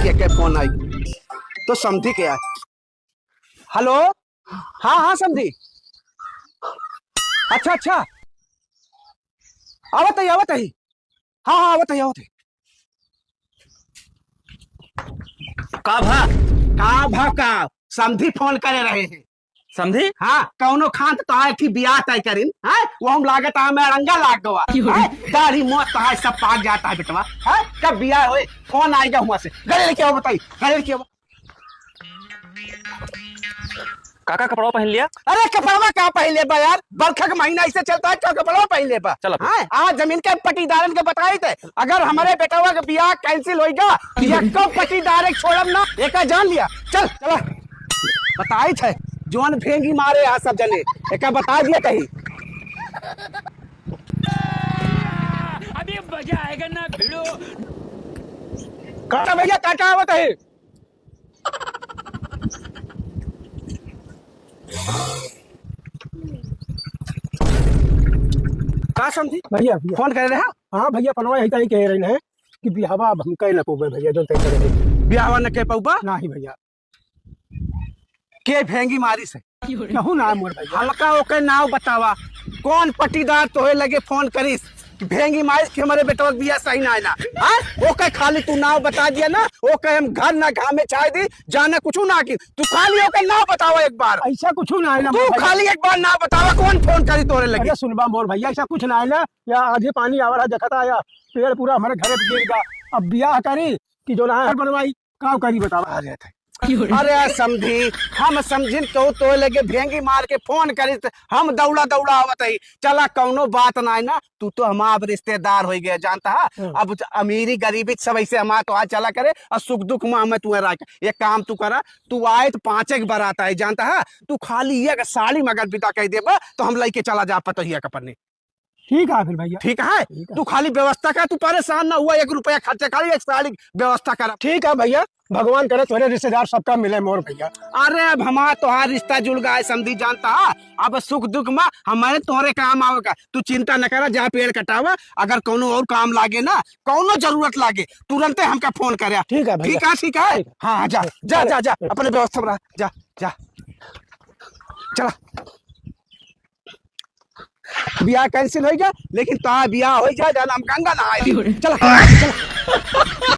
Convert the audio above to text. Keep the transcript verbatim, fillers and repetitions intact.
के, के फोन आई तो समधी के आए। हेलो, हाँ, हाँ, समधी। अच्छा, अच्छा, आवत ही, आवत ही। हाँ, हाँ, आवत ही, आवत ही। का भा? का भा का? समधी फोन करे रहे हैं। समधी? हाँ, कौनो खान तो आए थी बियाह तय करिन, हाँ? वो हम लागत आ, मैं अड़ंगा लाग गवा, क्यों रे? हाँ? दाढ़ी मोछ तो आए सब पाक जाता है बेटवा, हाँ? कब बियाह होए? फोन आएगा हुआ से, घरे लेके आओ, बताई, घरे लेके आओ। काका, कपड़वा पहन लिया। अरे, कपड़वा का पहन लेबा यार, बरखा के महीना ऐसे चलता है, का कपड़वा पहन लेबा? चल अभी। हाँ, आज जमीन के पट्टीदारन के बताई थे, अगर हमारे बेटवा के बियाह cancel होइगा, तो ये को पट्टीदार एक छोड़ब ना, एका जान लिया। चल, चला। बताई थे, जौन भेंगी मारे यहाँ सब जने, एका बता दिया कहीं। अभी मजा आएगा ना भिड़ो। काटा भैया, काटा आवत है। का समधी? भैया, भैया। फोन करे रहे? हाँ भैया, पनवा यही ताई कह रही है कि बियाहवा अब हम कह न पउबे भैया, जो तय करे। बियाहवा न कह पउबा? नाही भैया। के भेंगी मारी से? केहू ना मोर भैया। हल्का ओके नाव बतावा, कौन पट्टीदार तोहे लगे फोन करिस कि भेंगी मारिस कि हमारे बेटवा के बियाह सही ना आइला? हाँ? ओके खाली तू नाव बता दिया ना, ओके हम घर ना घामे छाए दी, जाने कुछ ना की। तू खाली ओके नाव बतावा एक बार। ऐसा कुछ ना आइला तू मोर भैया। खाली एक बार नाव बतावा, कौन फोन करी तोरे लगे? अरे सुनबा मोर भैया, ऐसा कुछ ना आइला। या आधी पानी आवा रहा, देखता या पेड़ पूरा हमारे घरे पे गिर गया। अब बियाह करी कि जो ना घर बनवाई, का करी बतावा? अरे थे। अरे समधी, हम समझिन कहू तो लगे भेंगी मार के फोन करिस, हम दौड़ा दौड़ा आवत ही। चला कौनो बात ना है ना, तू तो हमार रिश्तेदार होइ गया जानता है। हाँ। अब अमीरी गरीबी सब ऐसे हमार तो आ चला करे और सुख दुख में हमें तू रख। एक काम तू करा, तू आए तो पाँचे के बारात आए जानता है, तू खाली एक साड़ी में अगर विदा कह देबा तो हम लइके चला जा पतोहिया के पन्ने। ठीक है फिर भैया। ठीक है? ठीक है। तू खाली व्यवस्था कर, तू परेशान ना हुआ, एक रुपया खर्चा, खाली एक साड़ी व्यवस्था कर। ठीक है भैया, भगवान करे तोरे रिश्तेदार सबका मिले मोर भैया। अरे अब हमार तोहार रिश्ता जुड़ गया है समधी जानता है, अब सुख दुख में हमारे तोरे काम आवेगा। तू चिंता न करा, जा पेड़ कटावा, अगर कौनो और काम लागे ना, कौनो जरूरत लागे, तुरंते हमका फोन करे। ठीक है भैया। ठीक है, ठीक है? ठीक है। हाँ, हाँ, जा, जा, चलो। जा, जा, अपने व्यवस्था बना, जा, जा। चला। बियाह cancel होइ गया, लेकिन तोहार बियाह होइ जाए, जाना हम गंगा नहाए ली। चला, चला।